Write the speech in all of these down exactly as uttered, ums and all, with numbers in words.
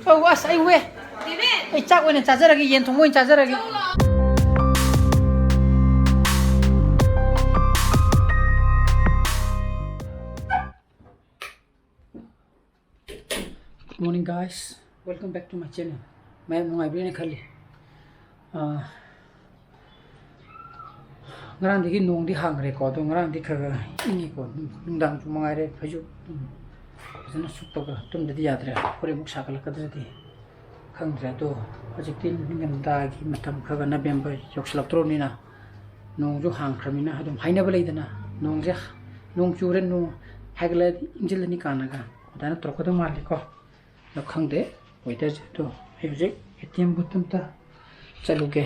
ꯑꯧ, ꯑꯁ, ꯑꯩ ꯎꯋꯦ꯫ ꯑꯩ ꯆꯥꯛ ꯑꯣꯏꯅ ꯆꯥꯖꯔꯒꯦ, ꯌꯦꯟ ꯊꯣꯡꯕ ꯑꯣꯏꯅ ꯆꯥꯖꯔꯒꯦ꯫ Good morning, guys. Welcome back to my channel. ꯃꯌꯥꯝ ꯅꯨꯡꯉꯥꯏꯕꯤꯔꯦꯅ ꯈꯜꯂꯤ꯫ ꯑꯥ, ꯉꯔꯥꯡꯗꯒꯤ ꯅꯣꯡꯗꯤ ꯍꯥꯡꯈ꯭ꯔꯦꯀꯣ, ꯑꯗꯣ ꯉꯔꯥꯡꯗꯤ ꯈꯔ ꯈꯔ ꯏꯪꯉꯤꯀꯣ, ꯅꯨꯡꯗꯥꯡꯁꯨ ꯃꯉꯥꯏꯔꯦ, ꯐꯩꯖꯨꯞ ꯑꯗꯨꯝ ꯐꯖꯅ ꯁꯨꯞꯄꯒ ꯇꯨꯝꯗꯗꯤ ꯌꯥꯗ꯭ꯔꯦ, ꯍꯣꯔꯦꯟ ꯑꯃꯨꯛ ꯁꯥꯒꯠꯂꯛꯀꯗ꯭ꯔꯗꯤ ꯈꯪꯗ꯭ꯔꯦ꯫ ꯑꯗꯣ ꯍꯧꯖꯤꯛꯇꯤ ꯅꯤꯡꯊꯝꯊꯥꯒꯤ ꯃꯇꯝ ꯈꯔ ꯈꯔ ꯅꯕꯦꯝꯕꯔ ꯌꯧꯁꯤꯜꯂꯛꯇ꯭ꯔꯣꯕꯅꯤꯅ, ꯅꯣꯡꯁꯨ ꯍꯥꯡꯈ꯭ꯔꯕꯅꯤꯅ, ꯑꯗꯨꯝ ꯍꯥꯏꯅꯕ ꯂꯩꯗꯅ, ꯅꯣꯡꯁꯦ, ꯅꯣꯡ ꯆꯨꯔꯦ, ꯅꯣꯡ ꯍꯥꯏꯒꯠꯂꯛꯑꯗꯤ ꯏꯪꯁꯤꯜꯂꯅꯤ ꯀꯥꯟꯅꯒ ꯑꯗꯨꯃꯥꯏꯅ ꯇꯧꯔꯛꯀꯗꯧ ꯃꯥꯜꯂꯤꯀꯣ꯫ ꯑꯗꯣ ꯈꯪꯗꯦ weatherꯁꯦ꯫ ꯑꯗꯣ ꯑꯩ ꯍꯧꯖꯤꯛ ATM booth ꯑꯝꯇ ꯆꯠꯂꯨꯒꯦ꯫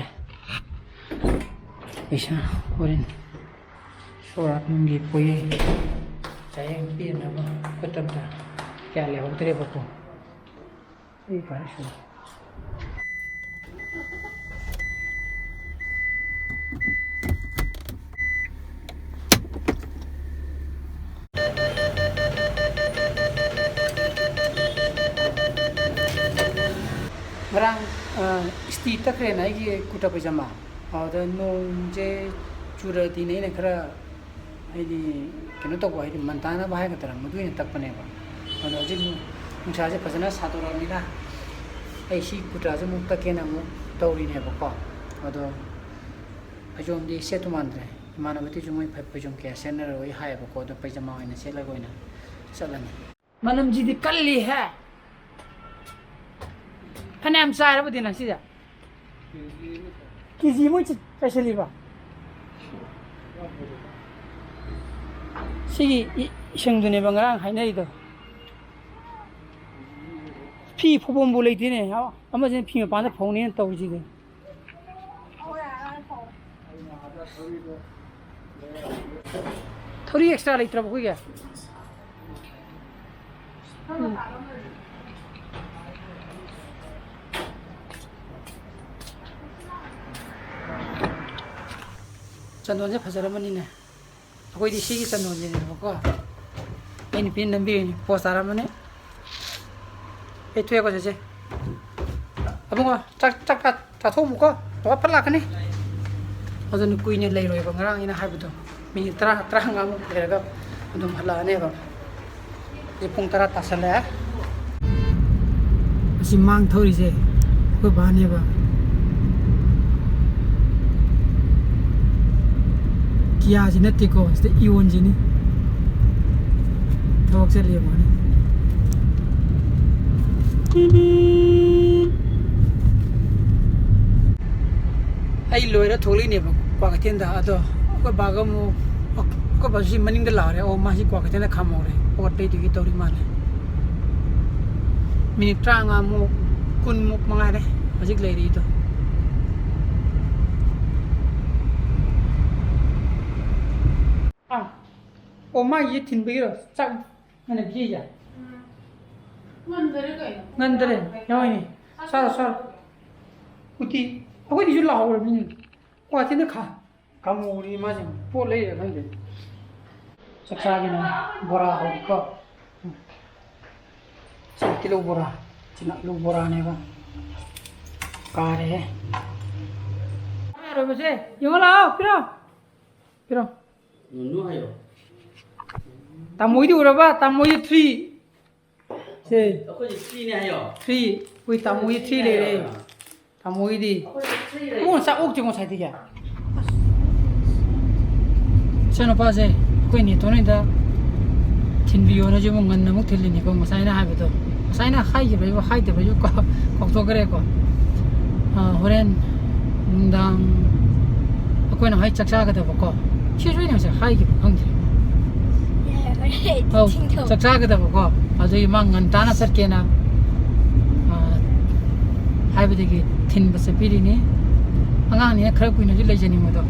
ꯄꯩꯁꯥ ꯍꯣꯔꯦꯟ ꯁꯣꯔꯥꯠ ꯅꯨꯡꯒꯤ ꯄꯣꯌꯦꯡ ꯆꯥꯌꯦꯡ ꯄꯤꯅꯕ ꯈꯨꯠꯇꯝꯗ ꯀꯌꯥ ꯂꯩꯍꯧꯗ꯭ꯔꯦꯕꯀꯣ꯫ ꯑꯩ ꯐꯔꯦ ꯁꯤꯗ꯫ ꯉꯔꯥꯡ, ꯑ, ꯏꯁꯇꯤ ꯇꯛꯈ꯭ꯔꯦꯅ ꯑꯩꯒꯤ ꯀꯨꯔꯇꯥ ꯄꯩꯖꯃꯥ꯫ ꯑꯗꯨꯗ ꯅꯣꯡꯁꯦ ꯆꯨꯔꯗꯤꯅꯦ ꯑꯩꯅ ꯈꯔ, ꯍꯥꯏꯗꯤ, ꯀꯩꯅꯣ ꯇꯧꯕ, ꯍꯥꯏꯗꯤ ꯃꯟ ꯇꯥꯅꯕ ꯍꯥꯏꯒꯗ꯭ꯔꯥ, ꯃꯗꯨ ꯑꯣꯏꯅ ꯇꯛꯄꯅꯦꯕ꯫ ꯑꯗꯣ ꯍꯧꯖꯤꯛ ꯅꯨꯡꯁꯥꯁꯦ ꯐꯖꯅ ꯁꯥꯗꯣꯔꯛꯑꯕꯅꯤꯅ ꯑꯩ ꯁꯤ ꯀꯨꯔꯇꯥꯁꯦ ꯑꯃꯨꯛ ꯇꯛꯀꯦꯅ ꯑꯃꯨꯛ ꯇꯧꯔꯤꯅꯦꯕꯀꯣ꯫ ꯑꯗꯣ ꯐꯩꯖꯣꯝꯗꯤ ꯁꯦꯠꯇꯨ ꯃꯥꯟꯗ꯭ꯔꯦ꯫ ꯏꯃꯥꯟꯅꯕꯗꯤ ꯃꯣꯏ ꯐ-, ꯐꯩꯖꯣꯝ ꯀꯌꯥ ꯁꯦꯠꯅꯔꯣꯏ ꯍꯥꯏꯌꯦꯕꯀꯣ꯫ ꯑꯗꯣ ꯄꯩꯖꯃꯥ ꯑꯣꯏꯅ ꯁꯦꯠꯂꯒ ꯑꯣꯏꯅ ꯆꯠꯂꯅꯤ꯫ ꯃꯅꯝꯁꯤꯗꯤ ꯀꯜꯂꯤꯍꯦ꯫ ꯐꯅꯌꯥꯝ ꯆꯥꯔꯕꯗꯤ ꯅꯪ ꯁꯤꯁꯦ? ꯀꯦ ꯖꯤ ꯑꯃ ꯆ-, ꯆꯥꯏꯁꯤꯜꯂꯤꯕ? ꯁꯤꯒꯤ ꯏ-, ꯏꯁꯪꯗꯨꯅꯦꯕ ꯉꯔꯥꯡ ꯍꯥꯏꯅꯔꯤꯗꯣ꯫ ꯐꯤ ꯐꯧꯐꯝꯕꯨ ꯂꯩꯇꯦꯅꯦ꯫ ꯑꯃꯁꯤꯅ ꯐꯤ ꯃꯄꯥꯟꯗ ꯐꯧꯅꯦꯅ ꯇꯧꯔꯤꯁꯤꯗꯤ꯫ ꯊꯧꯔꯤ extra ꯂꯩꯇ꯭ꯔꯕ ꯑꯩꯈꯣꯏꯒꯤ? ꯎꯝ꯫ ꯆꯟꯗꯣꯟꯁꯦ ꯐꯖꯔꯝꯃꯅꯤꯅꯦ꯫ ꯑꯩꯈꯣꯏꯗꯤ ꯁꯤꯒꯤ ꯆꯟꯗꯣꯟꯁꯤꯅꯦꯕꯀꯣ꯫ ꯑꯩ ꯅꯨꯄꯤꯅ ꯅꯝꯕꯤꯔꯤꯅꯤ꯫ Pose ꯇꯥꯔꯝꯃꯅꯤ꯫ ꯑꯩ ꯊꯣꯛꯑꯦꯀꯣ, ꯆꯦꯆꯦ꯫ ꯑꯕꯨꯡꯉꯣ, ꯆꯥꯛ, ꯆꯥꯛ ꯆꯥ-, ꯆꯥꯊꯣꯛꯑꯝꯃꯨꯀꯣ꯫ ꯕꯕꯥ ꯐꯠ ꯂꯥꯛꯀꯅꯤ꯫ ꯑꯗꯨꯅ ꯀꯨꯏꯅ ꯂꯩꯔꯣꯏꯕ, ꯉꯔꯥꯡ ꯑꯩꯅ ꯍꯥꯏꯕꯗꯣ꯫ ꯃꯤꯅꯤꯠ ꯇꯔꯥ, ꯇꯔꯥꯃꯉꯥꯃꯨꯛ ꯂꯩꯔꯒ ꯑꯗꯨꯝ ꯍꯜꯂꯛꯑꯅꯦꯕ꯫ ꯍꯧꯖꯤꯛ ꯄꯨꯡ ꯇꯔꯥ ꯇꯥꯁꯜꯂꯛꯑꯦ꯫ ꯑꯁꯤ ꯃꯥꯡ ꯊꯧꯔꯤꯁꯦ ꯑꯩꯈꯣꯏ ꯕꯥꯅꯦꯕ꯫ ꯀꯤꯌꯥꯁꯤ ꯅꯠꯇꯦꯀꯣ, ꯁꯤꯗ ꯏꯌꯣꯟꯁꯤꯅꯤ꯫ ꯊꯕꯛ ꯆꯠꯂꯤ ꯌꯦꯡꯉꯣꯅꯦ꯫ ꯑꯩ ꯂꯣꯏꯔ ꯊꯣꯛꯂꯛꯏꯅꯦꯕ ꯀ꯭ꯋꯥꯀꯩꯊꯦꯜꯗ꯫ ꯑꯗꯣ ꯑꯩꯈꯣꯏ ꯕꯥꯒ ꯑꯃꯨꯛ, ꯑꯩꯈꯣꯏ ꯕꯥꯁꯨ ꯁꯤ ꯃꯅꯤꯡꯗ ꯂꯥꯛꯑꯔꯦ꯫ ꯑꯣ, ꯃꯥꯁꯤ ꯀ꯭ꯋꯥꯀꯩꯊꯦꯜꯗ ꯈꯥꯝꯍꯧꯔꯦ, ꯄꯣꯠ ꯂꯩꯗꯨꯒꯤ ꯇꯧꯔꯤ ꯃꯥꯜꯂꯦ꯫ ꯃꯤꯅꯤꯠ ꯇꯔꯥꯃꯉꯥꯃꯨꯛ, ꯀꯨꯟꯃꯨꯛ ꯃꯉꯥꯏꯔꯦ ꯍꯧꯖꯤꯛ ꯂꯩꯔꯤꯗꯣ꯫ ꯑꯥ, ꯑꯣ, ꯃꯥꯒꯤ ꯊꯤꯟꯕꯒꯤꯔꯣ? ꯆꯥꯛ ꯉꯟꯅ ꯄꯤꯖꯩꯁꯦ? ꯉꯟꯗꯔꯦ ꯀꯩꯅꯣ꯫ ꯉꯟꯗꯔꯦ, ꯌꯥꯎꯏꯅꯦ꯫ ꯆꯥꯔꯣ, ꯆꯥꯔꯣ꯫ ꯎꯇꯤ ꯑꯩꯈꯣꯏꯗꯤꯁꯨ ꯂꯥꯛꯍꯧꯔꯕꯅꯤꯅꯦ꯫ ꯀ꯭ꯋꯥꯊꯤꯅ ꯈꯥ-, ꯈꯥꯝꯍꯧꯔꯤ ꯃꯥꯁꯦ, ꯄꯣꯠ ꯂꯩꯔ ꯈꯪꯗꯦ꯫ ꯆꯥꯛ ꯆꯥꯒꯤꯅ ꯕꯣꯔꯥ ꯍꯧꯔꯤꯀꯣ꯫ ꯁꯤ ꯇꯤꯜꯍꯧ ꯕꯣꯔꯥ, ꯁꯤꯅ ꯑꯂꯨ ꯕꯣꯔꯥꯅꯦꯕ꯫ ꯀꯥꯔꯦꯍꯦ꯫ ꯌꯥꯔꯣꯏꯕꯁꯦ, ꯌꯦꯡꯉꯣ ꯂꯥꯛꯑꯣ, ꯄꯤꯔꯣ꯫ ꯄꯤꯔꯣ꯫ ꯅꯨꯅꯨ ꯍꯥꯏꯌꯣ꯫ ꯇꯥꯃꯣꯒꯤꯗꯤ ꯎꯔꯕ? ꯇꯥꯃꯣꯒꯤ three꯫ ꯁꯦ꯫ ꯑꯩꯈꯣꯏꯗꯤ three ꯅꯦ ꯍꯥꯏꯌꯣ꯫ Three꯫ ꯑꯩꯈꯣꯏ ꯇꯥꯃꯣꯒꯤ three ꯂꯩꯔꯦ꯫ ꯇꯥꯃꯣꯒꯤꯗꯤ꯫ ꯑꯩꯈꯣꯏꯗꯤ three ꯂꯩ꯫ ꯏꯕꯨꯡꯉꯣ ꯆꯥꯛ ꯑꯣꯛꯇ꯭ꯔꯤꯉꯣ ꯉꯁꯥꯏꯗꯒꯤ꯫ ꯏꯆꯥꯅꯨꯄꯥꯁꯦ ꯑꯩꯈꯣꯏ ꯅꯦꯇꯣꯟ ꯍꯣꯏꯗ ꯊꯤꯟꯕꯤꯌꯣꯅꯁꯨ ꯑꯃꯨꯛ ꯉꯟꯅ ꯑꯃꯨꯛ ꯊꯤꯜꯂꯤꯅꯤꯀꯣ꯫ ꯉꯁꯥꯏꯅ ꯍꯥꯏꯕꯗꯣ, ꯉꯁꯥꯏꯅ ꯍꯥꯏꯈꯤꯕ꯭ꯔꯥ ꯍꯥꯏꯗꯕ꯭ꯔꯥꯁꯨ ꯀꯥꯎ-, ꯀꯥꯎꯊꯣꯛꯈ꯭ꯔꯦꯀꯣ꯫ ꯑꯥ, ꯍꯣꯔꯦꯟ ꯅꯨꯡꯗꯥꯡ ꯑꯩꯈꯣꯏꯅ ꯍꯣꯏ ꯆꯥꯛ ꯆꯥꯒꯗꯕꯀꯣ꯫ ꯁꯤꯁꯨ ꯑꯩꯅ ꯉꯁꯥꯏ ꯍꯥꯏꯈꯤꯕ꯭ꯔꯥ ꯈꯪꯗ꯭ꯔꯦ꯫ ꯌꯥꯔꯦ, ꯑꯧ, ꯊꯤꯡꯊꯧ꯫ ꯆꯥꯛ ꯆꯥꯒꯗꯕꯀꯣ꯫ ꯑꯗꯨꯒꯤ ꯃꯥ ꯉꯟꯇꯥꯅ ꯆꯠꯀꯦꯅ, ꯑꯥ, ꯍꯥꯏꯕꯗꯒꯤ ꯊꯤꯟꯕ ꯆꯠꯄꯤꯔꯤꯅꯤ꯫ ꯑꯉꯥꯡꯅꯤꯅ ꯈꯔ ꯀꯨꯏꯅꯁꯨ ꯂꯩꯖꯅꯤꯡꯕꯗꯣ,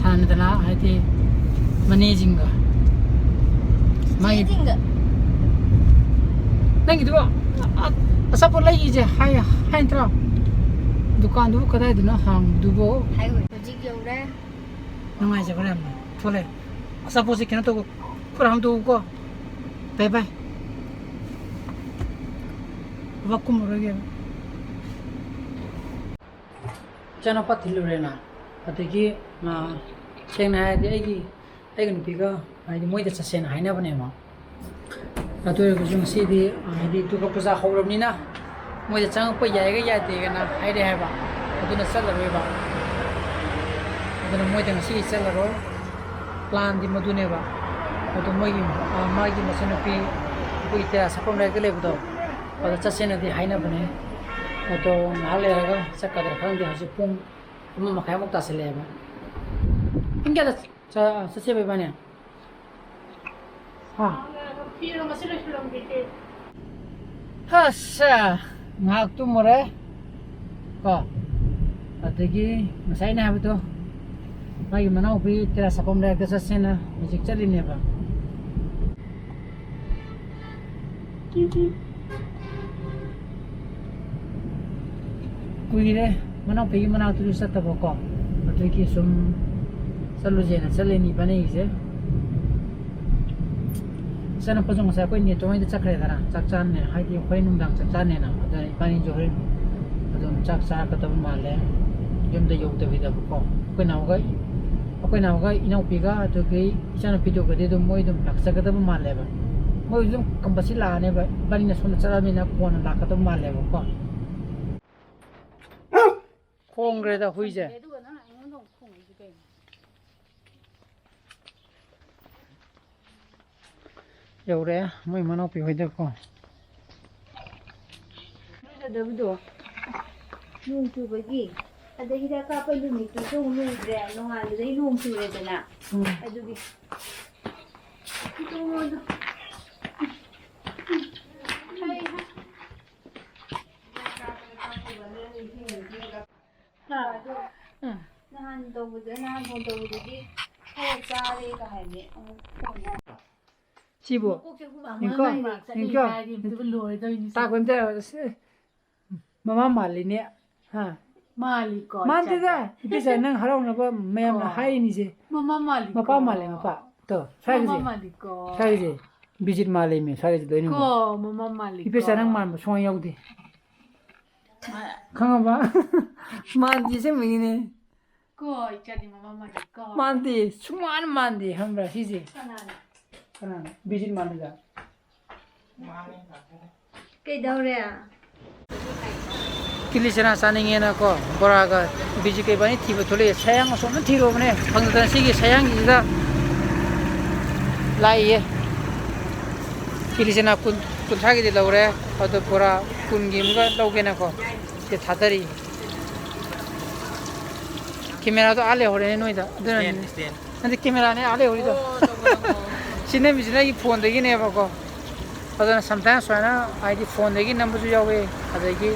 ꯁꯥꯟꯅꯗꯅ, ꯍꯥꯏꯗꯤ ꯃꯅꯦꯁꯤꯡꯒ꯫ ꯃꯥꯒꯤ ꯆꯦꯁꯤꯡꯒ꯫ ꯅꯪꯒꯤꯗꯨꯕꯣ, ꯑ-, ꯑꯆꯥꯄꯣꯠ ꯂꯩꯒꯤꯁꯦ ꯍꯥꯏ, ꯍꯥꯏ ꯅꯠꯇ꯭ꯔꯣ? ꯗꯨꯀꯥꯟꯗꯨꯕꯨ ꯀꯗꯥꯏꯗꯅꯣ ꯍꯥꯡꯕꯗꯨꯕꯣ? ꯍꯥꯏꯋꯦ꯫ ꯍꯧꯖꯤꯛ ꯌꯧꯔꯦ꯫ ꯅꯨꯡꯉꯥꯏꯖꯕ꯭ꯔꯥ ꯌꯥꯝꯅ? ꯊꯣꯛꯂꯛꯑꯦ꯫ ꯑꯆꯥꯄꯣꯠꯁꯦ ꯀꯩꯅꯣ ꯇꯧꯕ, ꯈꯨꯠ ꯍꯥꯝꯗꯣꯛꯎꯀꯣ꯫ ꯕꯥꯏ ꯕꯥꯏ꯫ ꯊꯕꯛ ꯀꯨꯝꯃꯔꯣꯏꯒꯦꯕ꯫ ꯏꯆꯥꯅꯨꯄꯥ ꯊꯤꯜꯂꯨꯔꯦꯅ꯫ ꯑꯗꯒꯤ, ꯑ, ꯁꯦꯡꯅ ꯍꯥꯏꯔꯗꯤ ꯑꯩꯒꯤ, ꯑꯩꯒꯤ ꯅꯨꯄꯤꯒ ꯍꯥꯏꯗꯤ ꯃꯣꯏꯗ ꯆꯠꯁꯦꯅ ꯍꯥꯏꯅꯕꯅꯦꯕ꯫ ꯑꯗꯨ ꯑꯣꯏꯔꯒꯁꯨ ꯉꯁꯤꯗꯤ, ꯑ, ꯍꯥꯏꯗꯤ ꯗꯨꯔꯒꯥ ꯄꯨꯖꯥ ꯍꯧꯔꯕꯅꯤꯅ ꯃꯣꯏꯗ ꯆꯪꯉꯛꯄ ꯌꯥꯏꯒ ꯌꯥꯗꯦꯒꯅ ꯍꯥꯏꯔꯦ ꯍꯥꯏꯕ꯫ ꯑꯗꯨꯅ ꯆꯠꯂꯔꯣꯏꯕ꯫ ꯑꯗꯨꯅ ꯃꯣꯏꯗ ꯉꯁꯤꯗꯤ ꯆꯠꯂꯔꯣꯏ꯫ ꯄ꯭ꯂꯥꯟꯗꯤ ꯃꯗꯨꯅꯦꯕ꯫ ꯑꯗꯣ ꯃꯣꯏꯒꯤ, ꯑ, ꯃꯥꯒꯤ ꯃꯆꯟꯅꯨꯄꯤ ꯑꯩꯈꯣꯏꯒꯤ ꯇꯦꯔꯥ ꯁꯛꯐꯝ ꯂꯩꯔꯛꯇ ꯂꯩꯕꯗꯣ, ꯑꯗ ꯆꯠꯁꯦꯅꯗꯤ ꯍꯥꯏꯅꯕꯅꯦ꯫ ꯑꯗꯣ ꯉꯥꯏꯍꯥꯛ ꯂꯩꯔꯒ ꯆꯠꯀꯗ꯭ꯔꯥ ꯈꯪꯗꯦ꯫ ꯍꯧꯖꯤꯛ ꯄꯨꯡ ꯑꯃ ꯃꯈꯥꯏꯃꯨꯛ ꯇꯥꯁꯤꯜꯂꯛꯑꯦꯕ꯫ ꯄꯨꯡ ꯀꯌꯥꯗ ꯆ-, ꯆꯠꯁꯦꯕ ꯏꯕꯥꯅꯤ? ꯍꯥ? ꯐꯤꯔꯣ ꯉꯁꯤ ꯂꯣꯏꯁꯤꯜꯂꯝꯒꯦ꯫ ꯑꯁ, ꯉꯥꯏꯍꯥꯛ ꯇꯨꯝꯃꯨꯔꯦ꯫ ꯀꯣ, ꯑꯗꯒꯤ ꯉꯁꯥꯏ ꯑꯩꯅ ꯍꯥꯏꯕꯗꯣ, ꯃꯥꯒꯤ ꯃꯅꯥꯎꯄꯤ ꯇꯦꯔꯥ ꯁꯛꯐꯝ ꯂꯩꯔꯛꯇ ꯆꯠꯁꯦꯅ ꯍꯧꯖꯤꯛ ꯆꯠꯂꯤꯅꯦꯕ꯫ ꯀꯨꯏꯔꯦ ꯃꯅꯥꯎꯄꯤꯒꯤ ꯃꯅꯥꯛꯇꯨꯁꯨ ꯆꯠꯇꯕꯀꯣ, ꯑꯗꯨꯒꯤ ꯁꯨꯝ ꯆꯠꯂꯨꯁꯦꯅ ꯆꯠꯂꯤꯅꯤ ꯏꯕꯥꯅꯤꯒꯤꯁꯦ꯫ ꯏꯆꯥꯅꯨꯄꯥꯁꯨ ꯉꯁꯥꯏ ꯑꯩꯈꯣꯏ ꯅꯦꯇꯣ ꯍꯣꯏꯗ ꯆꯠꯈ꯭ꯔꯦꯗꯅ, ꯆꯥꯛ ꯆꯥꯅꯦ, ꯍꯥꯏꯗꯤ ꯑꯩꯈꯣꯏ ꯅꯨꯡꯗꯥꯡ ꯆꯥꯛ ꯆꯥꯅꯦꯅ꯫ ꯑꯗꯨꯅ ꯏꯕꯥꯅꯤꯁꯨ ꯍꯣꯔꯦꯟ ꯑꯗꯨꯝ ꯆꯥꯛ ꯆꯥꯔꯛꯀꯗꯕ ꯃꯥꯜꯂꯦ, ꯌꯨꯝꯗ ꯌꯧꯗꯕꯤꯗꯕꯀꯣ꯫ ꯑꯩꯈꯣꯏ ꯅꯥꯎꯒ, ꯑꯩꯈꯣꯏ ꯅꯥꯎꯒ ꯏꯅꯥꯎꯄꯤꯒ ꯑꯗꯨꯒꯤ ꯏꯆꯥꯅꯨꯄꯤꯗꯨꯒꯗꯤ ꯑꯗꯨꯝ ꯃꯣꯏ ꯑꯗꯨꯝ ꯂꯥꯛꯆꯒꯗꯕ ꯃꯥꯜꯂꯦꯕ꯫ ꯃꯣꯏ ꯑꯗꯨꯝ ꯀꯝꯄꯜꯁꯔꯤ ꯂꯥꯛꯑꯅꯦꯕ, ꯏꯕꯥꯅꯤꯅ ꯁꯣꯝꯗ ꯆꯠꯂꯕꯅꯤꯅ ꯀꯣꯟꯅ ꯂꯥꯛꯀꯗꯕ ꯃꯥꯜꯂꯦꯕꯀꯣ꯫ ꯈꯣꯡꯈ꯭ꯔꯦꯗ ꯍꯨꯏꯁꯦ꯫ ꯑꯗꯨꯒ ꯅꯪꯅ ꯑꯩꯉꯣꯟꯗ ꯑꯃꯨꯛ ꯈꯣꯡꯉꯛꯏꯁꯦ ꯀꯩꯅꯣ? ꯌꯧꯔꯦ ꯃꯣꯏ ꯃꯅꯥꯎꯄꯤ ꯍꯣꯏꯗꯀꯣ꯫ ꯂꯨꯖꯗꯕꯗꯣ ꯅꯣꯡ ꯆꯨꯕꯒꯤ, ꯑꯗꯩ ꯍꯤꯗꯥꯛ ꯀꯥꯞꯄꯩ ꯅꯨꯃꯤꯠꯇꯨꯁꯨ ꯑꯃꯨꯛ ꯂꯨꯗ꯭ꯔꯦ, ꯅꯣꯡꯉꯥꯟꯕꯗꯩ ꯅꯣꯡ ꯆꯨꯔꯦꯗꯅ꯫ ꯎꯝ꯫ ꯑꯗꯨꯒꯤ ꯏꯇꯣꯝꯗꯣ꯫ ꯍꯥ? ꯎꯝ꯫ ꯅꯍꯥꯟ ꯇꯧꯕꯗ, ꯅꯍꯥꯟ ꯐꯣꯟ ꯇꯧꯕꯗꯗꯤ ꯈꯔ ꯆꯥꯔꯦꯒ ꯍꯥꯏꯕꯅꯦ꯫ ꯑꯃꯨꯛ ꯐꯣꯟ ꯁꯤꯕꯨ? ꯃꯀꯣꯛꯁꯦ ꯍꯨꯃꯥꯡ ꯉꯥꯏꯈꯣ, ꯃꯥꯡ ꯃꯥꯡ ꯉꯥꯏ ꯆꯠꯂꯤ ꯉꯥꯏꯈꯣ꯫ ꯍꯥꯏꯔꯗꯤ ꯑꯝꯇꯕꯨ ꯂꯣꯏꯔꯗꯧꯔꯤꯅꯤ ꯁꯤ꯫ ꯇꯥꯛꯄ ꯑꯝꯇ ꯌꯥꯔꯣꯏ꯫ ꯁꯤ ꯃꯃꯥ ꯃꯥꯜꯂꯤꯅꯦ꯫ ꯍꯥ? ꯃꯥꯜꯂꯤꯀꯣ, ꯃꯥꯟꯗꯦꯗ꯫ ꯏꯆꯥꯁꯦ꯫ ꯏꯆꯦꯁꯦ, ꯅꯪ ꯍꯔꯥꯎꯅꯕ ꯃꯌꯥꯝꯅ ꯀꯣ꯫ ꯍꯥꯏꯔꯤꯅꯤꯁꯦ꯫ ꯃꯃꯥ ꯃꯥꯜꯂꯤꯀꯣ꯫ ꯃꯄꯥ ꯃꯥꯜꯂꯦ, ꯃꯄꯥ꯫ ꯇꯣ, ꯃꯃꯥ ꯁ꯭ꯋꯥꯏꯒꯤꯁꯦ꯫ ꯃꯥꯜꯂꯤꯀꯣ꯫ ꯁ꯭ꯋꯥꯏꯒꯤꯁꯦ꯫ ꯚꯤꯖꯤꯠ ꯃꯥꯜꯂꯦꯃꯤ ꯁ꯭ꯋꯥꯏꯗꯁꯨ ꯂꯣꯏꯅꯃꯛ꯫ ꯀꯣ, ꯃꯃꯥ ꯃꯥꯜꯂꯤ ꯏꯄꯦꯆꯥ ꯀꯣ꯫ ꯅꯪ ꯃꯥꯟꯕ ꯁꯨꯡꯌꯥꯎ ꯌꯥꯎꯗꯦ꯫ ꯃꯥ- ꯈꯪꯉꯕ? ꯃꯥꯟꯗꯦ ꯑꯁꯦꯡꯕꯒꯤꯅꯦ꯫ ꯀꯣ, ꯏꯆꯥꯗꯤ ꯃꯃꯥ ꯃꯥꯜꯂꯤ ꯀꯣ꯫ ꯃꯥꯟꯗꯦ, ꯁꯨꯡꯃꯥꯟ ꯃꯥꯟꯗꯦ ꯈꯪꯕ꯭ꯔꯥ ꯁꯤꯁꯦ? ꯀꯅꯥꯅ? ꯀꯅꯥꯅ? ꯚꯤꯖꯤꯠ ꯃꯥꯜꯂꯤꯗ꯫ ꯀꯩꯗꯧꯔꯦ? ꯀꯤꯂꯤ ꯆꯅꯥ ꯆꯥꯅꯤꯡꯉꯦꯅꯀꯣ, ꯕꯣꯔꯥꯒ ꯕꯤꯖꯤꯠꯀ ꯏꯕꯥꯅꯤ ꯊꯤꯕ ꯊꯣꯛꯂꯛꯑꯦ꯫ ꯁꯌꯥꯡ ꯑꯁꯣꯝꯗ ꯊꯤꯔꯨꯕꯅꯦ, ꯐꯪꯗꯗꯅ ꯁꯤꯒꯤ ꯁꯌꯥꯡꯁꯤꯗ ꯂꯥꯛꯏꯌꯦ꯫ ꯀꯤꯂꯤ ꯆꯅꯥ ꯀꯨꯟ, ꯀꯨꯟꯊ꯭ꯔꯥꯒꯤꯗꯤ ꯂꯧꯔꯦ, ꯑꯗꯣ ꯕꯣꯔꯥ ꯀꯨꯟꯒꯤ ꯑꯃꯒ ꯂꯧꯒꯦꯅꯀꯣ ꯁꯤ ꯊꯥꯗꯔꯤ꯫ ꯀꯦꯃꯦꯔꯥꯗꯣ ꯑꯥ ꯂꯩꯍꯧꯔꯦꯅꯦ ꯅꯣꯏꯗ, ꯑꯗꯨꯅꯅꯦ꯫ ꯅꯠꯇꯦ, ꯀꯦꯃꯦꯔꯥꯅꯦ ꯑꯥ ꯂꯩꯍꯧꯔꯤꯗꯣ꯫ ꯁꯤ ꯅꯝꯃꯤꯁꯤꯅ ꯑꯩꯒꯤ ꯐꯣꯟꯗꯒꯤꯅꯦꯕꯀꯣ꯫ ꯑꯗꯨꯅ sometimes ꯁꯨꯃꯥꯏꯅ ꯍꯥꯏꯗꯤ ꯐꯣꯟꯗꯒꯤ ꯅꯝꯕꯁꯨ ꯌꯥꯎꯋꯦ꯫ ꯑꯗꯒꯤ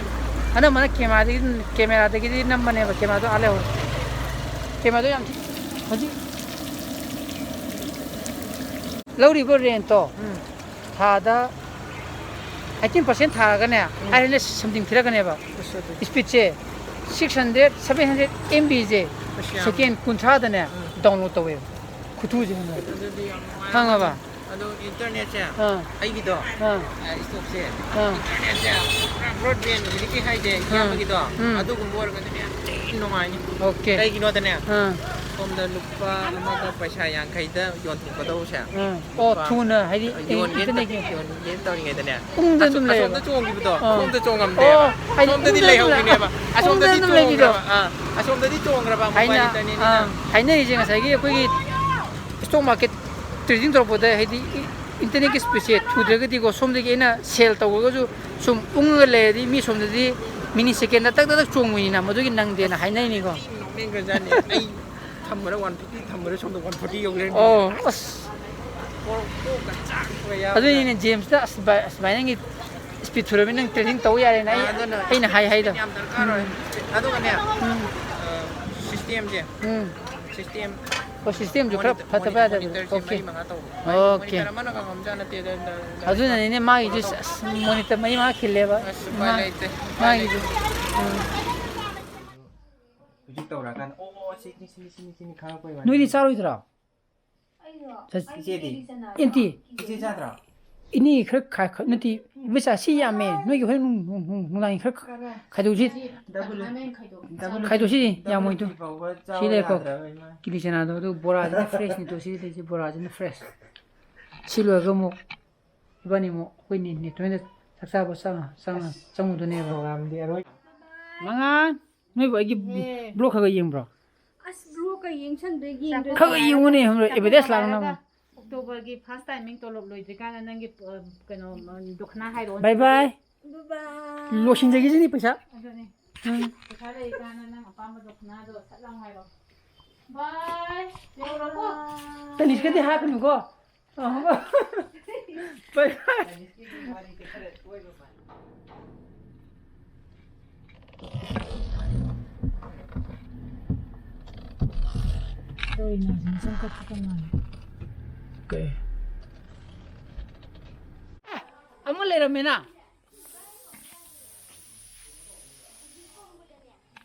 ꯑꯅꯝꯕꯅ ꯀꯦꯃꯦꯔꯥꯗꯒꯤ, ꯀꯦꯃꯦꯔꯥꯗꯒꯤꯗꯤ ꯅꯝꯕꯅꯦꯕ꯫ ꯀꯦꯃꯦꯔꯥꯗꯣ ꯑꯥ ꯂꯩꯍꯧꯔꯦ꯫ ꯀꯦꯃꯦꯔꯥꯗꯣ ꯌꯥꯝ ꯊꯤ-, ꯍꯧꯖꯤꯛ ꯂꯧꯔꯤꯕ rentꯇꯣ ꯎꯝ꯫ ꯊꯥꯗ eighteen percent ꯊꯥꯔꯒꯅꯦ, ꯎꯝ꯫ Five hundred something ꯊꯤꯔꯛꯀꯅꯦꯕ꯫ ꯑꯁ, ꯑꯗꯨ speedꯁꯦ six hundred, seven hundred MBꯁꯦ ꯑꯁ, ꯌꯥꯝ second ꯀꯨꯟꯊ꯭ꯔꯥꯗꯅꯦ ꯎꯝ꯫ Download ꯇꯧꯋꯦꯕ꯫ ꯈꯨꯊꯨꯁꯦ ꯈꯪꯉꯕ? ꯑꯗꯨꯗꯤ ꯌꯥꯝ ꯅꯨꯡꯉꯥꯏꯔꯝꯒꯅꯤ꯫ ꯈꯪꯉꯕ? ꯑꯗꯣ internetꯁꯦ ꯑꯥ꯫ ꯑꯩꯒꯤꯗꯣ, ꯑꯥ꯫ ꯑ, stockꯁꯦ, ꯑꯥ꯫ Internetꯁꯦ ꯄꯨꯔꯥ broadband ꯍꯧꯖꯤꯛꯀꯤ ꯍꯥꯏꯁꯦ ꯑꯥ꯫ ꯏꯌꯥꯝꯕꯒꯤꯗꯣ, ꯎꯝ꯫ ꯑꯗꯨꯒꯨꯝꯕ ꯑꯣꯏꯔꯒꯗꯤꯅꯦ ꯌꯥꯝ ꯊꯤ ꯅꯨꯡꯉꯥꯏꯅꯤ꯫ Okay꯫ ꯀꯩꯒꯤꯅꯣꯗꯅꯦ, ꯑꯥ꯫ ꯁꯣꯝꯗ ꯂꯨꯄꯥ ꯑꯃꯒ ꯄꯩꯁꯥ ꯌꯥꯡꯈꯩꯗ ꯌꯣꯟꯊꯣꯛꯀꯗꯧꯕꯁꯦ, ꯑꯥ꯫ ꯑꯣ, ꯂꯨꯄꯥ ꯊꯨꯅ ꯍꯥꯏꯗꯤ ꯌꯣꯟꯒꯦ internetꯀꯤ ꯌꯣꯟꯒꯦ ꯇꯧꯔꯤꯉꯩꯗꯅꯦ, ꯄꯨꯡꯗ ꯑꯗꯨꯝ ꯑꯁꯣꯝ-, ꯂꯩꯌꯦꯕ꯫ ꯑꯁꯣꯝꯗ ꯆꯣꯡꯈꯤꯕꯗꯣ ꯑꯥ꯫ ꯁꯣꯝꯗ ꯆꯣꯡꯉꯝꯗꯦꯕ꯫ ꯑꯣ, ꯍꯥꯏꯗꯤ ꯁꯣꯝꯗꯗꯤ ꯄꯨꯡꯗ ꯑꯗꯨꯝ ꯂꯩ-, ꯂꯩꯍꯧꯕꯤꯅꯦꯕ꯫ ꯄꯨꯡꯗ ꯑꯁꯣꯝꯗꯗꯤ ꯑꯗꯨꯝ ꯂꯩꯕꯤꯗꯣ꯫ ꯆꯣꯡꯈ꯭ꯔꯕ꯫ ꯑꯥ, ꯑꯁꯣꯝꯗꯗꯤ ꯆꯣꯡꯈ꯭ꯔꯕ mobile internetꯅꯤꯅ꯫ ꯑꯥ, ꯍꯥꯏꯅꯔꯤꯁꯦ ꯉꯁꯥꯏꯒꯤ ꯑꯩꯈꯣꯏꯒꯤ stock market trading ꯇꯧꯔꯛꯄꯗ ꯍꯥꯏꯗꯤ internetꯀꯤ speedꯁꯦ ꯊꯨꯗ꯭ꯔꯒꯗꯤꯀꯣ, ꯁꯣꯝꯗꯒꯤ ꯑꯩꯅ sell ꯇꯧꯔꯒꯁꯨ ꯁꯨꯝ ꯎꯪꯉꯒ ꯂꯩꯔꯗꯤ ꯃꯤ ꯁꯣꯝꯗꯗꯤ minute secondꯗ ꯇꯛ ꯇꯛ ꯇꯛ ꯆꯣꯡꯕꯅꯤꯅ ꯃꯗꯨꯒꯤ ꯅꯪꯗꯦꯅ ꯍꯥꯏꯅꯩꯅꯤꯀꯣ꯫ ꯅꯣꯛꯅꯤꯡꯈ꯭ꯔꯖꯥꯠꯅꯤ꯫ ꯑꯩ ꯊꯝꯕꯗ one fifty ꯊꯝꯕꯗ ꯁꯣꯝꯗ one forty ꯌꯧ ꯂꯩꯔꯝꯃꯦ꯫ ꯑꯣ, ꯑꯁ꯫ ꯀꯣꯛ, ꯀꯣꯛꯀ ꯆꯥꯛꯄꯒ ꯌꯥꯎꯗꯅ꯫ ꯑꯗꯨꯅꯤꯅꯦ ꯖꯦꯝꯁꯇ ꯑꯁ ꯚꯥꯏ, ꯑꯁ ꯚꯥꯏ ꯅꯪꯒꯤ speed ꯊꯨꯔꯕꯅꯤꯅ ꯅꯪ trading ꯇꯧ ꯌꯥꯔꯦꯅ ꯑꯩ, ꯑꯥ, ꯑꯗꯨꯅ ꯑꯩꯅ ꯍꯥꯏ, ꯍꯥꯏꯗꯣ꯫ Speed ꯌꯥꯝ ꯗꯔꯀꯥꯔ ꯑꯣꯏ꯫ ꯎꯝ꯫ ꯑꯗꯨꯒꯅꯦ, ꯎꯝ꯫ ꯑ, systemꯁꯦ꯫ ꯎꯝ꯫ System ꯑꯣ, systemꯁꯨ ꯈꯔ monitor-, ꯐꯠꯇꯕ ꯌꯥꯗꯕ꯫ Monitorꯁꯦ Okay꯫ ꯃꯔꯤ ꯃꯉꯥ ꯇꯧꯕ꯫ Okay꯫ Monitor ꯑꯃꯅ ꯉꯝꯗꯧ ꯅꯠꯇꯦ, ꯑꯗꯨ, ꯑꯗꯨ, ꯑꯗꯨꯅꯅꯤꯅꯦ ꯃꯥꯒꯤꯁꯨ ꯀꯩꯅꯣ ꯇꯧꯕ꯫ ꯑꯁ, monitor ꯃꯔꯤ ꯃꯉꯥ ꯈꯤꯜꯂꯦꯕ꯫ ꯑꯁ, ꯎꯄꯥꯏ ꯃꯥ-, ꯂꯩꯇꯦ, ꯎꯄꯥꯏ ꯃꯥꯒꯤꯁꯨ꯫ ꯂꯩꯇꯦ꯫ ꯎꯝ꯫ ꯍꯧꯖꯤꯛ ꯇꯧꯔꯛꯑꯀꯥꯟꯗ, "ꯑꯣ, ꯁꯤꯅꯤ, ꯁꯤꯅꯤ, ꯁꯤꯅꯤ, ꯁꯤꯅꯤ" ꯈꯪꯉꯛꯄꯩ ꯋꯥꯅꯤ꯫ ꯅꯣꯏꯗꯤ ꯆꯥꯔꯣꯏꯗ꯭ꯔꯣ? ꯆꯠ- ꯏꯆꯦꯗꯤ? ꯑꯦꯟꯇꯤ꯫ ꯏꯆꯦ ꯆꯥꯗ꯭ꯔꯣ? ꯏꯅꯦ ꯈꯔ ꯈꯥ-, ꯈꯥ-, ꯅꯠꯇꯦ, ꯏꯕꯦꯆꯥ, ꯁꯤ ꯌꯥꯝꯃꯦ꯫ ꯅꯣꯏꯒꯤ ꯍꯣꯔꯦꯟ ꯅꯨꯡ-, ꯅꯨꯡ-, ꯅꯨꯡ-, ꯅꯨꯡꯗꯥꯡꯒꯤ ꯈꯔ ꯈꯥ-, ꯈꯥꯏꯗꯣꯛꯁꯤ꯫ ꯗꯕꯜ꯫ ꯗꯕꯜ꯫ ꯈꯥꯏꯗꯣꯛꯁꯤ, ꯗꯕꯜ ꯌꯥꯝꯃꯣꯏꯗꯣ꯫ ꯐꯤ ꯐꯥꯎꯕ ꯆꯥꯕ ꯁꯤ ꯂꯩꯔꯦꯀꯣ꯫ ꯌꯥꯗ꯭ꯔꯕ ꯏꯃꯥ꯫ ꯀꯤꯂꯤ ꯆꯅꯥꯗꯣ, ꯑꯗꯨ ꯕꯣꯔꯥꯁꯤꯅ ꯐ꯭ꯔꯦꯁꯅꯤꯗꯣ, ꯁꯤ ꯂꯩꯁꯦ ꯕꯣꯔꯥꯁꯤꯅ ꯐ꯭ꯔꯦꯁ꯫ ꯁꯤ ꯂꯣꯏꯔꯒ ꯑꯃꯨꯛ ꯏꯕꯥꯅꯤ ꯑꯃꯨꯛ ꯑꯩꯈꯣꯏ ꯅꯦ-, ꯅꯦꯇꯣꯟꯗ ꯆꯥꯛ ꯆꯥꯕ ꯆꯪꯉ-, ꯆꯪꯉ-, ꯑꯁ꯫ ꯆꯪꯉꯨꯗꯣꯏꯅꯦꯕ꯫ ꯄ꯭ꯔꯣꯒ꯭ꯔꯥꯝꯗꯤ ꯑꯔꯣꯏ- ꯃꯉꯥ, ꯅꯣꯏꯕꯨ ꯑꯩꯒꯤ ꯑꯦ꯫ ꯕ꯭ꯂꯣꯛ ꯈꯔ ꯈꯔ ꯌꯦꯡꯕ꯭ꯔꯣ? ꯑꯁ, ꯕ꯭ꯂꯣꯛꯀ ꯌꯦꯡꯁꯟꯗꯦ, ꯌꯦꯡꯗ꯭ꯔꯁꯨ ꯈꯔ ꯈꯔ ꯌꯥꯔꯦ꯫ ꯌꯦꯡꯉꯨꯅꯦ, ꯈꯪꯕ꯭ꯔꯥ? ꯆꯥꯛ ꯑꯦꯗꯚꯔꯇꯥꯏꯁ ꯂꯥꯛꯅꯕ꯫ ꯇꯣꯛꯑꯒ ꯑꯣꯛꯇꯣꯕꯔꯒꯤ ꯐꯥꯔꯁ ꯇꯥꯏꯃꯤꯡ ꯇꯣꯂꯣꯞ ꯂꯣꯏꯗ꯭ꯔꯤꯀꯥꯟꯗ ꯅꯪꯒꯤ, ꯑ, ꯀꯩꯅꯣ, ꯑ, ꯗꯈꯤꯅꯥ ꯍꯥꯏꯔꯛꯑꯣ꯫ ꯕꯥꯏ ꯕꯥꯏ꯫ ꯕꯥꯏ ꯕꯥꯏ꯫ ꯂꯣꯏꯁꯤꯟꯖꯈꯤꯁꯤꯅꯤ ꯄꯩꯁꯥ꯫ ꯑꯗꯨꯅꯦ꯫ ꯎꯝ꯫ ꯄꯩꯁꯥ ꯂꯩꯔꯤꯀꯥꯟꯗ ꯅꯪ ꯑꯄꯥꯝꯕ ꯗꯈꯤꯅꯥꯗꯣ ꯁꯠ ꯂꯥꯎ ꯍꯥꯏꯔꯣ꯫ ꯕꯥꯏ꯫ ꯌꯧꯔꯕꯣ? ꯇꯅꯤꯁꯀꯗꯤ ꯍꯥꯞꯀꯅꯨꯀꯣ꯫ ꯑꯍꯣ꯫ ꯕꯥꯏ ꯕꯥꯏ꯫ ꯇꯧꯔꯤꯅ ꯁꯨꯝ ꯆꯪꯈꯠꯄ ꯃꯥꯜꯂꯦ꯫ ꯀꯩ? ꯑꯃ ꯂꯩꯔꯝꯃꯦꯅ꯫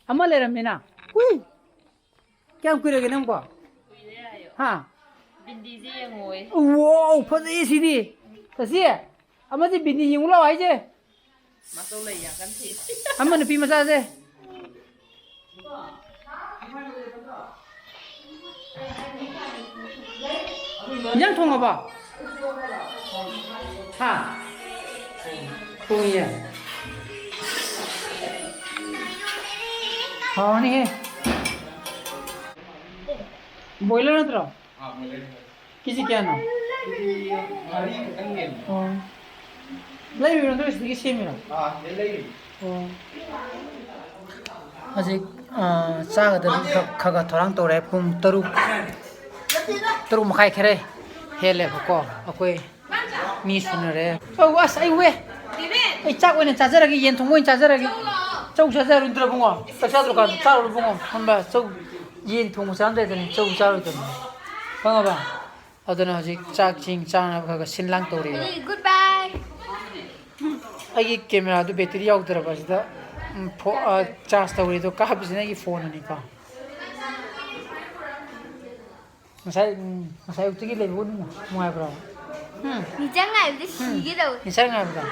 ꯑꯃ ꯂꯩꯔꯝꯃꯦꯅ꯫ ꯎꯏ! ꯀꯌꯥꯝ ꯀꯨꯏꯔꯒꯦ ꯅꯪꯕꯣ? ꯀꯨꯏꯔꯦ ꯍꯥꯏꯌꯣ꯫ ꯍꯥ? ꯕꯤꯟꯗꯤꯁꯦ ꯌꯦꯡꯉꯣꯌꯦ꯫ ꯋꯥꯎ, ꯐꯖꯩ ꯁꯤꯗꯤ꯫ ꯆꯠꯁꯤ, ꯑꯃꯁꯦ ꯕꯤꯟꯗꯤ ꯌꯦꯡꯉꯨ ꯂꯥꯛꯑꯣ ꯍꯥꯏꯁꯦ꯫ ꯃꯆꯧ ꯂꯩ ꯌꯥꯝ ꯀꯟ ꯊꯤ꯫ ꯑꯃ ꯅꯨꯄꯤ ꯃꯆꯥꯁꯦ꯫ ꯏꯟꯖꯥꯡ ꯊꯣꯡꯉꯕꯣ? ꯍꯥ? ꯊꯣꯡꯉꯤꯌꯦ꯫ ꯍꯥꯎꯔꯅꯤꯍꯦ꯫ ꯕꯣꯏꯂꯔ ꯅꯠꯇ꯭ꯔꯣ? ꯀꯦꯖꯤ ꯀꯌꯥꯅꯣ? ꯀꯦꯖꯤ ꯃꯔꯤ ꯈꯛꯇꯪ ꯍꯦꯟꯕ꯫ ꯑꯣ꯫ ꯂꯩꯔꯨꯏꯔꯣ ꯅꯠꯇ꯭ꯔꯒ ꯁꯤꯗꯒꯤ ꯁꯦꯝꯃꯤꯔꯣ? ꯑꯥ, ꯁꯤꯗꯩ ꯂꯩꯔꯨꯏ꯫ ꯑꯣ꯫ ꯍꯧꯖꯤꯛ, ꯑ, ꯆꯥꯒꯗꯕ ꯈ-, ꯈꯔ ꯈꯔ ꯊꯧꯔꯥꯡ ꯇꯧꯔꯦ꯫ ꯄꯨꯡ ꯇꯔꯨꯛ, ꯇꯔꯨꯛ ꯃꯈꯥꯏ ꯈꯔ ꯍꯦꯜꯂꯦꯕꯀꯣ꯫ ꯑꯩꯈꯣꯏ ꯃꯤ ꯁꯨꯅꯔꯦ꯫ ꯑꯧ, ꯑꯁ, ꯑꯩ ꯎꯋꯦ꯫ ꯑꯩ ꯆꯥꯛ ꯑꯣꯏꯅ ꯆꯥꯖꯔꯒꯦ, ꯌꯦꯟ ꯊꯣꯡꯕ ꯑꯣꯏꯅ ꯆꯥꯖꯔꯒꯦ꯫ ꯆꯧ ꯆꯥꯖꯔꯣꯏꯗ꯭ꯔꯣ ꯏꯕꯨꯡꯉꯣ? ꯆꯥꯛ ꯆꯥꯗ꯭ꯔꯀꯥꯟꯗ ꯆꯥꯔꯨꯔꯣ ꯏꯕꯨꯡꯉꯣ꯫ ꯈꯪꯕ꯭ꯔꯥ? ꯆꯧ, ꯌꯦꯟ ꯊꯣꯡꯕ ꯆꯥꯔꯝꯗꯥꯏꯗꯅꯦ ꯆꯧ ꯆꯥꯔꯣꯏꯗꯕꯅꯤ꯫ ꯈꯪꯉꯕ? ꯑꯗꯨꯅ ꯍꯧꯖꯤꯛ ꯆꯥꯛꯁꯤꯡ ꯆꯥꯅꯕ ꯈꯔ ꯈꯔ ꯁꯤꯟ ꯂꯥꯡ ꯇꯧꯔꯤꯕ꯫ ꯑꯦ, good bye꯫ ꯑꯩꯒꯤ ꯀꯦꯃꯦꯔꯥꯗꯨ ꯕꯦꯇ꯭ꯔꯤ ꯌꯥꯎꯗ꯭ꯔꯕ ꯑꯁꯤꯗ, ꯎꯝ, ꯐꯣ-, ꯑ, ꯆꯥꯔꯖ ꯇꯧꯔꯤꯗꯣ ꯀꯥꯞꯄꯤꯁꯤꯅ ꯑꯩꯒꯤ ꯐꯣꯟꯅꯅꯤꯀꯣ꯫ ꯉꯁꯥꯏ, ꯎꯝ, ꯉꯁꯥꯏ ꯑꯌꯨꯛꯇꯒꯤ ꯂꯩꯕꯕꯨ ꯅꯨꯡ-, ꯅꯨꯡꯉꯥꯏꯕ꯭ꯔꯣ? ꯎꯝ꯫ ꯅꯤꯡꯁꯤꯡ ꯉꯥꯏꯕꯗ ꯁꯤꯒꯦ ꯇꯧꯋꯦ꯫ ꯅꯤꯡꯁꯤꯡ ꯉꯥꯏꯕꯗ?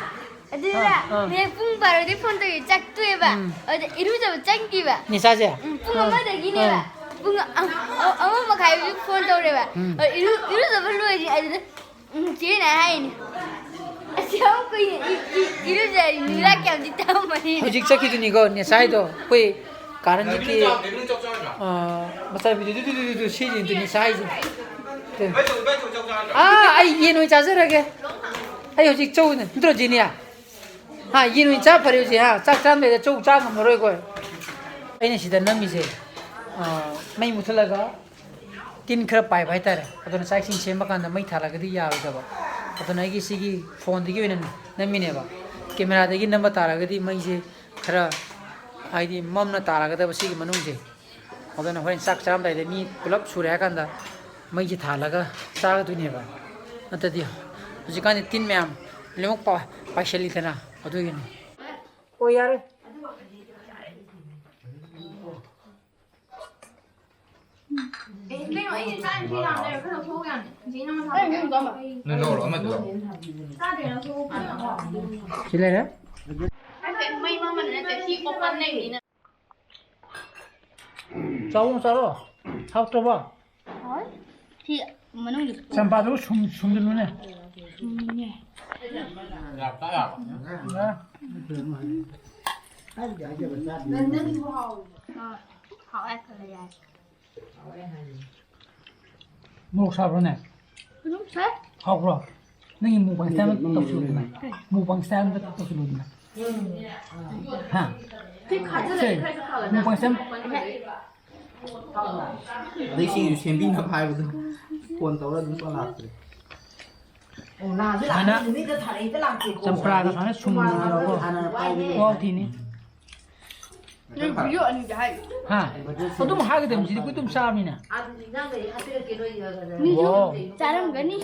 ꯑꯗꯨꯅ ꯑꯥ, ꯑꯥ꯫ ꯍꯌꯦꯡ ꯄꯨꯡ ꯕꯥꯔꯣꯗꯤ ꯐꯣꯟ ꯇꯧꯏ, ꯆꯥꯛ ꯇꯣꯛꯑꯦꯕ꯫ ꯎꯝ꯫ ꯑꯗꯨꯗ ꯏꯔꯨꯖꯕ ꯆꯪꯈꯤꯕ꯫ ꯅꯤꯁꯥꯁꯦ? ꯎꯝ, ꯄꯨꯡ ꯑꯥ, ꯑꯃꯗꯒꯤꯅꯦꯕ꯫ ꯑꯥ꯫ ꯄꯨꯡ ꯑ-, ꯑ-, ꯑꯃ ꯃꯈꯥꯏ ꯍꯧꯖꯤꯛ ꯐꯣꯟ ꯇꯧꯔꯦꯕ꯫ ꯎꯝ꯫ ꯑ, ꯏꯔꯨ-, ꯏꯔꯨꯖꯕ ꯂꯣꯏꯔꯦ꯫ ꯑꯗꯨꯗ ꯎꯝ, ꯆꯦꯅ ꯍꯥꯏꯅꯤ꯫ ꯑꯁꯤ ꯌꯥꯝ ꯀꯨꯏꯅ ꯏ-, ꯏ-, ꯏꯔꯨꯖꯔꯤ, ꯅꯨꯔꯥ ꯀꯌꯥꯝꯗꯤ ꯇꯧꯔꯝꯃꯅꯤ꯫ ꯍꯧꯖꯤꯛ ꯆꯠꯈꯤꯗꯨꯅꯤꯀꯣ, ꯅꯦꯁꯥꯏꯗꯣ꯫ ꯑꯩꯈꯣꯏ ꯀꯥꯔꯟꯒꯤ, ꯑ, ꯃꯆꯥꯅꯨꯄꯤꯗꯨ, ꯗꯨ, ꯗꯨ, ꯗꯨ, ꯗꯨ, ꯁꯤꯁꯤꯅꯤ ꯅꯦꯁꯥꯏꯁꯦ꯫ ꯑꯥ, ꯑꯩ ꯌꯦꯟ ꯑꯣꯏꯅ ꯆꯥꯖꯔꯒꯦ꯫ ꯑꯩ ꯍꯧꯖꯤꯛ ꯆꯧ, ꯅꯠꯇ꯭ꯔꯣ, ꯖꯤꯅꯤꯌꯥ? ꯍꯥ, ꯌꯦꯟ ꯑꯣꯏꯅ ꯆꯥ ꯐꯔꯦ ꯍꯧꯖꯤꯛ, ꯍꯥ? ꯆꯥꯛ ꯆꯥꯔꯝꯗꯥꯏꯗ ꯆꯧ ꯆꯥ ꯉꯝꯃꯔꯣꯏ ꯑꯩꯈꯣꯏ꯫ ꯑꯩꯅ ꯁꯤꯗ ꯅꯝꯃꯤꯁꯦ, ꯑ, ꯃꯩ ꯃꯨꯠꯊꯠꯂꯒ ꯇꯤꯟ ꯈꯔ ꯄꯥꯏꯕ ꯍꯥꯏꯇꯥꯔꯦ꯫ ꯑꯗꯨꯅ ꯆꯥꯛ ꯏꯁꯤꯡ ꯁꯦꯝꯕ ꯀꯥꯟꯗ ꯃꯩ ꯊꯥꯜꯂꯒꯗꯤ ꯌꯥꯔꯣꯏꯗꯕ꯫ ꯑꯗꯨꯅ ꯑꯩꯒꯤ ꯁꯤꯒꯤ ꯐꯣꯟꯗꯒꯤ ꯑꯣꯏꯅ ꯅꯝꯃꯤꯅꯦꯕ꯫ ꯀꯦꯃꯦꯔꯥꯗꯒꯤ ꯅꯝꯕ ꯇꯥꯔꯒꯗꯤ ꯃꯩꯁꯦ ꯈꯔ, ꯍꯥꯏꯗꯤ, ꯃꯝꯅ ꯇꯥꯔꯒꯗꯕ ꯁꯤꯒꯤ ꯃꯅꯨꯡꯁꯦ꯫ ꯑꯗꯨꯅ ꯍꯣꯔꯦꯟ ꯆꯥꯛ ꯆꯥꯔꯝꯗꯥꯏꯗ ꯃꯤ ꯄꯨꯂꯞ ꯁꯨꯔꯦ ꯍꯥꯏ ꯀꯥꯟꯗ ꯃꯩꯁꯦ ꯊꯥꯜꯂꯒ ꯆꯥꯒꯗꯣꯏꯅꯦꯕ꯫ ꯅꯠꯇ꯭ꯔꯗꯤ ꯍꯧꯖꯤꯛꯀꯥꯟꯗꯤ ꯇꯤꯟ ꯃꯌꯥꯝ ꯂꯣꯏꯅꯃꯛ ꯄꯥ-, ꯄꯥꯏꯁꯜꯂꯤꯗꯅ, ꯑꯗꯨꯒꯤꯅꯤ꯫ ꯑꯣ, ꯌꯥꯔꯦ꯫ ꯅꯣꯏ ꯂꯧꯔꯣ, ꯑꯃꯗꯨ ꯂꯧꯔꯣ꯫ ꯁꯤ ꯂꯩꯔꯦ꯫ ꯆꯥꯎ, ꯆꯥꯔꯣ꯫ ꯍꯥꯎꯇ꯭ꯔꯕꯣ? ꯍꯥꯎꯋꯦ꯫ ꯁꯤ ꯃꯅꯨꯡꯒꯤ ꯆꯝꯄ꯭ꯔꯥꯗꯨ ꯁꯨꯝ-, ꯁꯨꯝꯖꯤꯜꯂꯨꯅꯦ꯫ ꯁꯨꯝꯅꯦ꯫ ꯑ꯫ ꯑ, ꯍꯥꯎꯋꯦ, ꯈꯜꯂꯦ ꯌꯥꯏ꯫ ꯃꯣꯔꯣꯛ ꯁꯥꯕ꯭ꯔꯣꯅꯦ? ꯑꯗꯨꯝ ꯁꯥꯏ꯫ ꯍꯥꯎꯕ꯭ꯔꯣ? ꯅꯪꯒꯤ mukbang style ꯑꯃ ꯇꯧꯁꯤꯜꯂꯨꯗꯅ꯫ ꯀꯩ? Mukbang style ꯑꯃ ꯇꯧꯁꯤꯜꯂꯨꯗꯅ꯫ ꯍꯥ? ꯁꯤ ꯈꯥꯖꯤꯜꯂꯗꯤ ꯁꯦ, ꯈꯔ ꯈꯔ ꯐꯒꯗ꯭ꯔꯥ? Mukbang style꯫ ꯑꯗꯩ ꯁꯤꯡꯖꯨ ꯁꯦꯝꯕꯤꯅꯕ ꯍꯥꯏꯕꯗꯣ ꯐꯣꯟ ꯇꯧꯔ ꯑꯗꯨꯝ ꯂꯥꯛꯇ꯭ꯔꯦ꯫ ꯑꯣ, ꯂꯥꯛꯑꯁꯨ ꯂꯥꯛꯑꯁꯨ ꯁꯨꯃꯥꯏꯅ ꯅꯨꯃꯤꯠꯇ ꯊꯥꯔꯛꯏꯗ ꯂꯥꯛꯇꯦꯀꯣ꯫ ꯆꯝꯄ꯭ꯔꯥꯒ ꯁꯨꯃꯥꯏꯅ ꯁꯨꯝ ꯍꯥꯟꯅ ꯄꯥꯏꯕꯅꯦ꯫ ꯋꯥꯎ ꯊꯤꯅꯤ꯫ ꯅꯣꯏ video ꯑꯅꯤꯗꯤ ꯍꯥꯏ꯫ ꯍꯥ? ꯑꯗꯨꯝ ꯍꯥꯏꯒꯗꯕꯅꯤ, ꯁꯤꯗꯤ ꯑꯩꯈꯣꯏ ꯑꯗꯨꯝ ꯆꯥꯕꯅꯤꯅ꯫ ꯑꯗꯨꯗꯤ ꯏꯟꯖꯥꯡꯗꯒꯤ ꯍꯥꯞꯄꯤꯔꯛꯀꯦ ꯅꯣꯏꯒꯤ꯫ ꯃꯤꯁꯨ ꯋꯥꯎ꯫ ꯆꯥꯔꯝꯒꯅꯤ꯫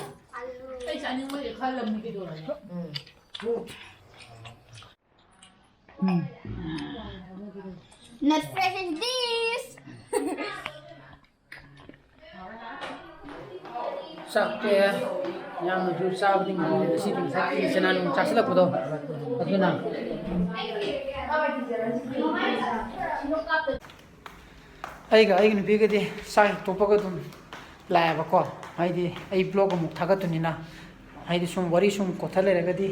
ꯑꯩ ꯆꯥꯅꯤꯡꯕꯒꯤ ꯈꯜꯂꯝꯅꯤ ꯀꯩꯗꯧꯔꯒꯦ꯫ ꯎꯝ꯫ Not fresh is this? ꯆꯥꯛꯁꯦ ꯌꯥꯝꯅꯁꯨ ꯆꯥꯕꯗꯤ ꯉꯝꯗꯦ ꯉꯁꯤꯗꯤ, ꯉꯁꯥꯏ ꯏꯆꯤꯟ ꯏꯅꯥꯎ ꯆꯥꯁꯤꯜꯂꯛꯄꯗꯣ꯫ ꯑꯗꯨꯅ ꯑꯩꯒ ꯑꯩꯒꯤ ꯅꯨꯄꯤꯒꯗꯤ ꯆꯥꯛ ꯍꯦꯛ ꯇꯣꯛꯄꯒ ꯑꯗꯨꯝ ꯂꯥꯛꯑꯦꯕꯀꯣ꯫ ꯍꯥꯏꯗꯤ ꯑꯩ ꯕ꯭ꯂꯣꯒ ꯑꯃꯨꯛ ꯊꯥꯒꯠꯇꯣꯏꯅꯤꯅ, ꯍꯥꯏꯗꯤ ꯁꯨꯝ ꯋꯥꯔꯤ ꯁꯨꯝ ꯀꯣꯠꯊ ꯂꯩꯔꯒꯗꯤ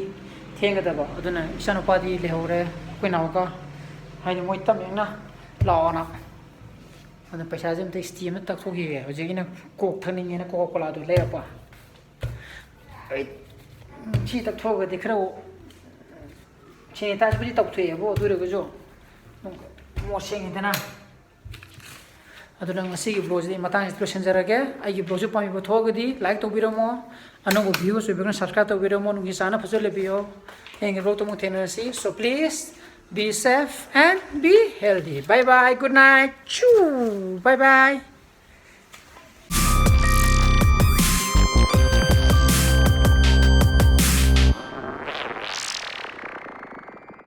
ꯊꯦꯡꯒꯗꯕ꯫ ꯑꯗꯨꯅ ꯏꯆꯥꯅꯨꯄꯥꯗꯤ ꯂꯩꯍꯧꯔꯦ ꯑꯩꯈꯣꯏ ꯅꯥꯎꯒ꯫ ꯍꯥꯏꯗꯤ ꯃꯣꯏ ꯇꯞꯅ ꯏꯪꯅ ꯂꯥꯛꯑꯣꯅ꯫ ꯑꯗꯨꯅ ꯄꯩꯁꯥꯁꯦ ꯑꯝꯇ ꯁ꯭ꯇꯤ ꯑꯃ ꯇꯛꯊꯣꯛꯈꯤꯒꯦ꯫ ꯍꯧꯖꯤꯛ ꯑꯩꯅ ꯀꯣꯛ ꯊꯛꯅꯤꯡꯉꯦꯅ ꯀꯣꯀꯥ ꯀꯣꯂꯥꯗꯣ ꯂꯩꯔꯛꯄ꯫ ꯑꯩ ꯁꯤ ꯇꯛꯊꯣꯛꯑꯒꯗꯤ ꯈꯔ ꯁꯦꯅꯤꯇꯥꯏꯖꯕꯨꯗꯤ ꯇꯧꯊꯣꯛꯑꯦꯕꯨ, ꯑꯗꯨ ꯑꯣꯏꯔꯒꯁꯨ ꯃꯣꯠ ꯁꯦꯡꯉꯤꯗꯅ꯫ ꯑꯗꯨꯅ ꯉꯁꯤꯒꯤ ꯕ꯭ꯂꯣꯒꯁꯤꯗꯤ ꯃꯇꯥꯡꯁꯤꯗ ꯂꯣꯏꯁꯤꯟꯖꯔꯒꯦ꯫ ꯑꯩꯒꯤ ꯕ꯭ꯂꯣꯒꯁꯤ ꯄꯥꯝꯕꯤꯕ ꯊꯣꯛꯑꯒꯗꯤ ꯂꯥꯏꯛ ꯇꯧꯕꯤꯔꯝꯃꯣ, ꯑꯅꯧꯕ ꯚ꯭ꯌꯨ ꯑꯣꯏꯕꯤꯔꯒꯅ ꯁꯕꯁꯀ꯭ꯔꯥꯏꯕ ꯇꯧꯕꯤꯔꯝꯃꯣ, ꯅꯨꯡꯁꯤ ꯆꯥꯟꯅ ꯐꯖꯅ ꯂꯩꯕꯤꯌꯣ꯫ ꯍꯌꯦꯡꯒꯤ ꯕ꯭ꯂꯣꯒꯇ ꯑꯃꯨꯛ ꯊꯦꯡꯅꯔꯁꯤ꯫ So please be safe and be healthy. Bye bye, good night. Choo. Bye bye.